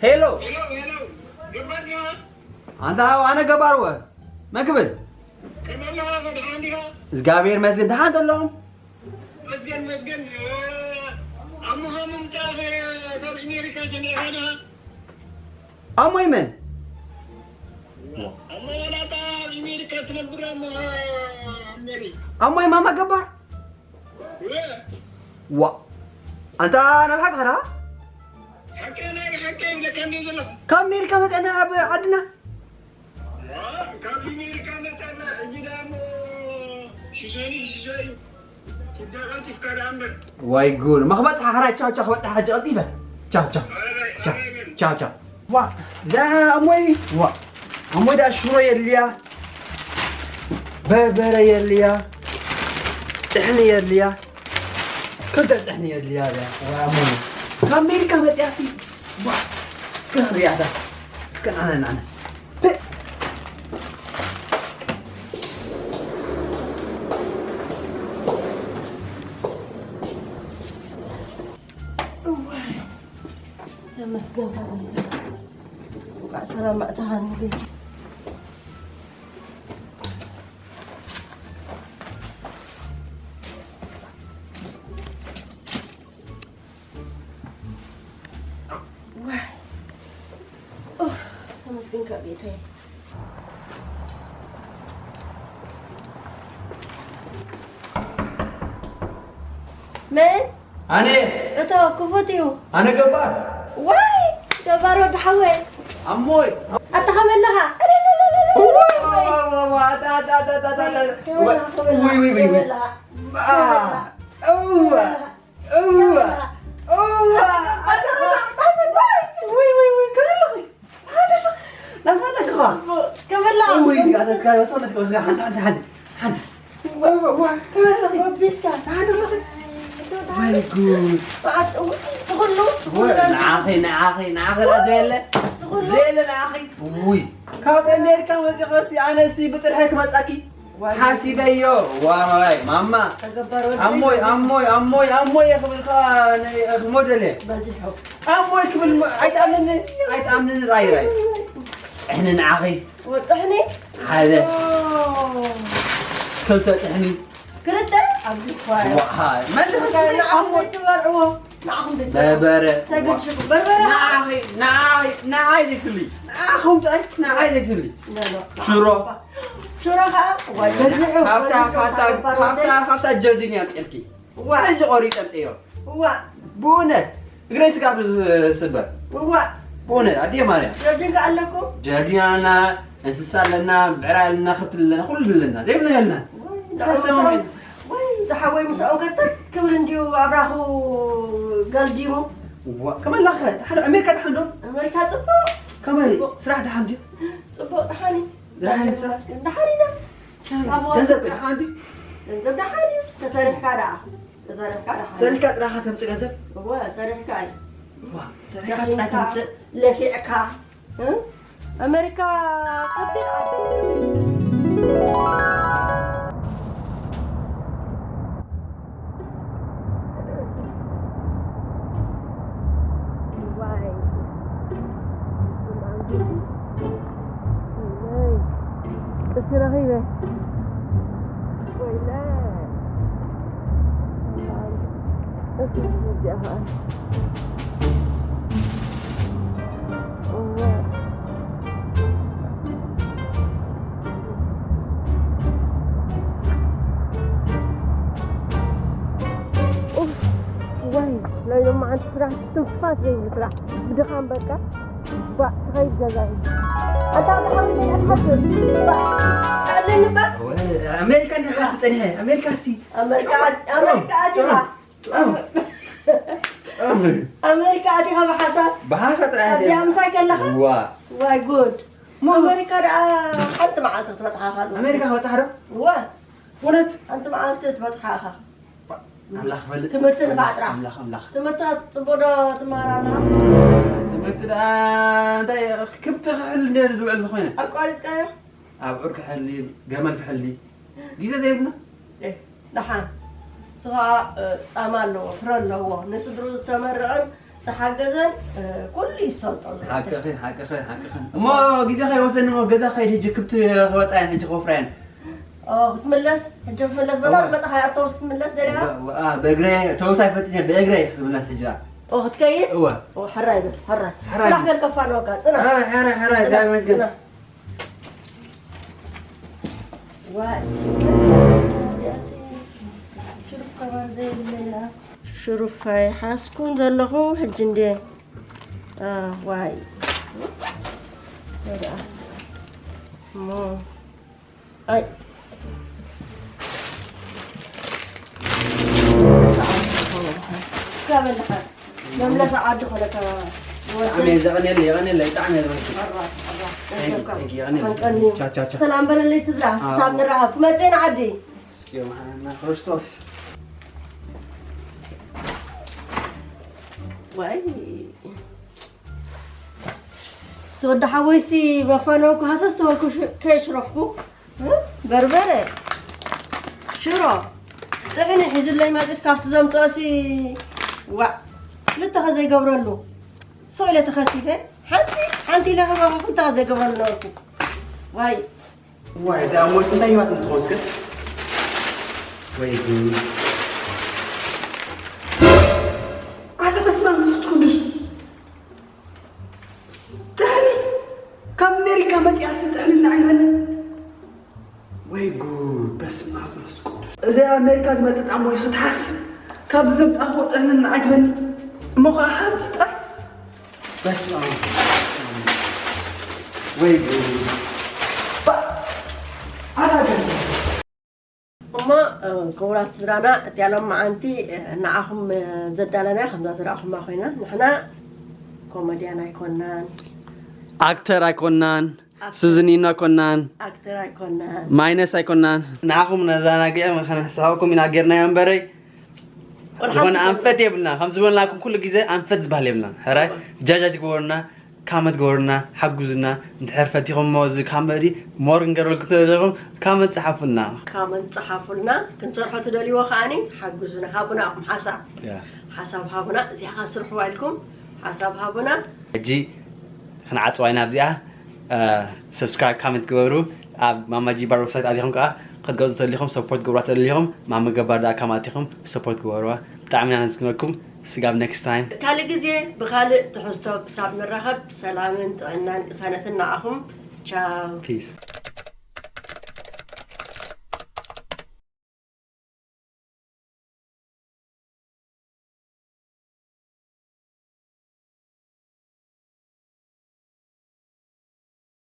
ሄሎ። ሄሎ፣ ሄሎ። ገባር ዲኻ? ኣንታ፣ ኣነ ገባር ወ መክብል። ከመይ ኣለኻ? ደሓን ዲኻ? እግዚኣብሔር ይመስገን። ደሓን ዘለኹም? መስገን፣ መስገን። ኣሞኻ ምምጻእኸ ካብ ኣሜሪካ ሰሚዕኻ ዲኻ? ኣሞይ መን? ኣሞ ናታ ኣብ ኣሜሪካ ትነብር ኣሞኻ መሪ። ኣሞይ ማማ ገባር? ዋ፣ ኣንታ ናብ ሓቂ ኸዳ? ሓቂ ናይ ሓቂ ይብለካ እንደ ዘለኹ። ካብ ኣሜሪካ መፅና ኣብ ዓድና። ዋ፣ ካብ ኣሜሪካ መፅና፣ ሕጂ ደኣ እሞ ሽሻይ ሽሻይ እዩ። ኪዳ ቀልጢፍካ ደኣ እምበር። ዋይ ጉድ። መኽበጽ ሓራይ ቻው ቻው፣ ክበጽሕ ሕጂ ቀልጢፈ። ቻው ቻው። ባይ ባይ፣ ቻው። ኣባይ በል። ቻው ቻው። ዋ፣ እዛ ኣሞይ፣ ዋ፣ ኣሞይ ደኣ ሽሮ የድልያ፣ በርበረ የድልያ፣ ጥሕኒ የድልያ፣ ክልተ ጥሕኒ የድልያ እያ። ዋ፣ ኣሞይ ካብ ኣሜሪካ መጽያሲ። ዋ፣ እስከ ንሪኣታ። እስከ ንዓነ፣ ንዓነ። እዋይ፣ ተመስገን ካብ እንኳዕ ሰላም ኣእተኻኒ ቤት። ዋይ፣ ኡፍ፣ ተመስገን ካብ ቤተይ። መን? ኣነ። እቶ ክፉት እዩ። ኣነ ገባር። ዋይ፣ ገባር ወዲ ሓወይ። ኣሞይ። ኣታ ከመይ ኣለኻ? ዋይ፣ ዋይ፣ ዋይ፣ ኣታ፣ ኣታ፣ ኣታ፣ ኣታ፣ ኣታ። ከመይ ኣለኻ? ከመይ ኣለኻ? ውይ፣ ውይ፣ ውይ፣ ውይ። ከመይ ኣለኻ? አ፣ ከመይ ኣለኻ? እዋ፣ እዋ፣ እዋ። ኣታ፣ ኣታ፣ ኣታ፣ ውይ፣ ውይ፣ ውይ፣ ከመይ ኣለኺ? ናፋለጥኳ። ከመላ። ውይ፣ ኣታ እስካ ወስካ፣ ወስካ፣ ወስካ፣ ሓንቲ፣ ሓንቲ፣ ሓንቲ፣ ሓንቲ። ዋ፣ ዋ፣ ከመይ ኣለኺ? ወቢስካ። ሓንቲ ኣለኺ? ወይ ጉድ። መዓት፣ እው፣ ትኹሉ፣ ትኹሉ። ንዓኺ፣ ንዓኺ፣ ንዓኺ ራ ዘየለ? ትኹሉ። ዘየለ ንዓኺ? ውይ። ካብ ኣሜሪካ መፂእኺ፣ ኣነሲ ብጥርሒ ክመፃኪ? ዋይ። ሓሲበዮ። ዋይ፣ ማማ። ተገባር ወደይ። ኣሞይ፣ ኣሞይ፣ ኣሞይ፣ ኣሞይ ክብል ከኣ ናይ፣ ሞደል እየ። በዚሑ። ኣሞይ ክብል ሞ-፣ ኣይትኣምንኒ፣ ኣይትኣምንኒ፣ ራይ፣ ራይ። ጥሕኒ ንዓኺ። ወጥሕኒ? ሓደ። ኦ። ክልተ ጥሕኒ። ክልተ? ኣብዚ እኳ። ዋሃ፣ መን ንዓኹም ትኸስኒ? ኣሞይ። ትበልዕዎ። ንዓኹም ትበልዕዎ። በርበረ። ተገድሽኩም። በርበረ። ንዓኺ፣ ንዓኺ፣ ንዓይ ዘይትብሊ። ንዓኹም ጥራይ፣ ንዓይ ዘይትብሊ። ኖ፣ ኖ። ሽሮ። ሽሮ ኸዓ፣ ዋይ፣ በዚሑ፣ ካብታ፣ በዚሑ፣ ካብታ፣ ካብታ፣ ካብታ፣ ወደይ። ካብታ ጀርዲን እያ ኣምፅእልኪ። እዋ። እዚ ቆሪፀ ኣምፅእዮ። እዋ። ብእውነት፣ እግረይ ስጋብ ዝስበር። እዋ። ብእውነት፣ ኣዲየ ማርያም። ጀርዲን ከ ኣለኩም? ጀርዲን ኣለና፣ እንስሳ ኣለና፣ ብዕራይ ኣለና፣ ከብቲ ኣለና፣ ኩሉ ኣለና። ዘይብልና የልና። ወይ፣ ተሰማሚ። ወይ፣ ዝሓወይ ምስኦም ከተክ ክብል እንድዩ ኣብራኹ ገልዲሙ። እዋ፣ ከመይ ኣለኸ? ሓደ ኣሜሪካ ደሓን ዶ? ኣሜሪካ ጽቡቕ። ከመይ? ጽቡቕ። ስራሕ ደሓን ድዩ? ጽቡቕ፣ ደሓን እዩ። ደሓን ስራሕ? ደሓን ኢና። ኣቦ ገንዘብ ከ ደሓን ድዩ? ገንዘብ ደሓን እዩ። ተሰሪሕካ ደኣ። ተሰሪሕካ ደሓን። ሰሪሕካ ጥራኻ ተምጽእ ገንዘብ? እወ፣ ሰሪሕካ እዩ። እዋ፣ ሰሪሕካ ጥራይ ደኺምካ፣ ተምጽእ? ለፊዕካ፣ እ? ኣሜሪካ ከቢድ ዓዲ። ዋይ። ቅርሺ ረኺበ። ወይለ። እሺ፣ እዚኣ ኸኣ። እወ። ኡፍ፣ ዋይ፣ ናይ ሎማዓንቲ ስራሕ ትንፋስ ዘይብሉ ስራሕ። ብድኻም በቃ። ባእ፣ ትኸይድ ገዛ እዩ። ኣንታ ብሓቂ ኣትሓስብ። ባእ፣ ኣለኒ ባእ። ኣሜሪካ እንዲኻ ሓስብ ጸኒሐ? ኣሜሪካ ሲ። ኣሜሪካ ኣት-፣ ኣሜሪካ ኣቲኻ። ጥዑም። ጥዑም። ኣሜሪካ ኣቲኻ ብሓሳብ። ብሓሳብ ጥራይ ኣዚኣ እያ። ምሳይ ከለኻ? ዋ። ዋይ ጉድ። ሞ? ኣሜሪካ ደኣ ሓንቲ መዓልቲ ክትበጽሓ ኢኻ። ኣሜሪካ ክበጽሓ ዶ? ዋ። እውነት? ሓንቲ መዓልቲ ትበጽሓ ኢኻ። ኣምላኽ ይፈልጥ። ትምህርቲ ንፋዕ ጥራሕ። ኣምላኽ፣ ኣምላኽ። ትምህርቲ ጽቡቕ ዶ ትመሃር ኣለኻ? ትምህርቲ ደኣ እንታይ ክብቲ ክሕል እንድየ ዝውዕል ዝኾይነ? ኣቋሪጽካዮ? ኣብዑር ክሕሊ፣ ገመል ክሕሊ፣ ግዜ ዘይብልና። ኤ፣ ደሓን። ንሱ ኸኣ፣ እ፣ ጻማ ኣለዎ፣ ፍረ ኣለዎ። ንስድሩ ዝተመርዐን ተሓገዘን ኩሉ ይሰልጦ። ሓቅኺ ሓቅኺ ሓቅኺ። እሞ ግዜ ከይወሰኒ እሞ ገዛ ከይድ ሕጂ ክብቲ ክወፃ እየን ሕጂ ክወፍራ እየን። ክትምለስ ሕጂ ክትምለስ በታ መፅኻ ኣተውስ ክትምለስ ደሊኻ? ብእግረ ተውስ ኣይፈጥን እየ ብእግረ ክምለስ ሕጂ። ክትከይድ? እወ። ሕራይ በል ሕራይ። ሕራይ። ፅናሕ በል ከፋ ንወካ ፅናሕ። ሕራይ ሕራይ ሕራይ። እግዚኣብሔር ይመስገን። ሽሩፋይ ሓስኩን ዘለኹ ሕጂ እንዴ ዋይ እሞ ኣይ ካበልኻ መምለሳ ዓዲ ኮለካ ብጣዕሚ እየ ዘቐንየለይ የቐንየለይ ብጣዕሚ እየ ዘመስግን። ሰላም በለለይ ስድራ ክሳብ ንረኸብ ክመፅእ ንዓዲ እስኪ መሓና ክርስቶስ ዋይ ተወዲ ሓወይሲ መፋነውኩ ሃሰስ ተበልኩ ከየሽረፍኩ በርበረ ሽሮ ጥዕኒ ሒዙለይ መፅስ ካብቲ ዘምፅኦሲ ዋዕ ክልተ ከዘይገብረሉ ሰው ኢለ ተኸሲፈ ሓንቲ ሓንቲ ኢለ ከማኹ ክልተ ከዘይገብረሉ ነበርኩ ዋይ ዋይ እዛ ሞይስ እንታይ ይባት እንትኾን እስከ ወይ ጉድ ኣተ በስመ ኣብ መንፈስ ቅዱስ ጥዕኒ ካብ ኣሜሪካ መፂኣ ጥዕኒ ንዓይበኒ ወይ ጉድ በስመ ኣብ መንፈስ ቅዱስ እዚ ኣብ ኣሜሪካ ዝመፅእ ጣዕሞ እዩ ክትሓስብ ካብዚ ዘምፃእክዎ ጥዕኒ ንዓይትበኒ እሞ ከዓ ሓንቲ ጥራይ በስመ ኣብ ወይ ጉድ ኣታ ገዛ እሞ ክቡራት ስድራና እቲኣ ሎማዓንቲ ንዓኹም ዘዳለናያ ከምዛ ዝረኣኹማ ኮይና ንሕና ኮመድያን ኣይኮናን ኣክተር ኣይኮናን ስዝኒኖ ኣይኮናን ኣክተር ኣይኮናን ማይነስ ኣይኮናን ንዓኹም ነዛናግዕ ከነስሕቐኩም ኢና ጌርናዮ እምበረይ ዝኾነ ኣንፈት የብልና ከም ዝበልናኩም ኩሉ ግዜ ኣንፈት ዝበሃል የብልና ሕራይ ጃጃ ትግበሩና ካመት ገበሩና ሓጉዙና እንድሕር ፈቲኹም እዚ ካመዲ ሞር ክንገርበልኩም ተደሊኹም ካመት ፀሓፉልና ካመት ፀሓፉልና ክንሰርሖ ትደልይዎ ከዓኒ ሓጉዙና ሃቡና ኣኹም ሓሳብ ሓሳብ ሃቡና እዚኣ ስርሕዋ ኢልኩም ሓሳብ ሃቡና ሕጂ ክንዓፅዋ ኢና ኣብዚኣ ሰብስክራይብ ካመንት ግበሩ ኣብ ማማጂ ባር ዌብሳይት ኣቲኹም ከዓ ክትገዙ ተሊኹም ሰፖርት ግብራ ተደሊኹም ማሚ ገባር ደኣ ካም ኣቲኹም ሰፖርት ግበርዋ ብጣዕሚ ኢና ነመስግነኩም ስጋብ ኔክስት ታይም ካልእ ግዜ ብኻልእ ትሕዝቶ ክሳብ ንራኸብ ሰላምን ጥዕናን ቅሳነትን ንዓኹም ቻው ፒስ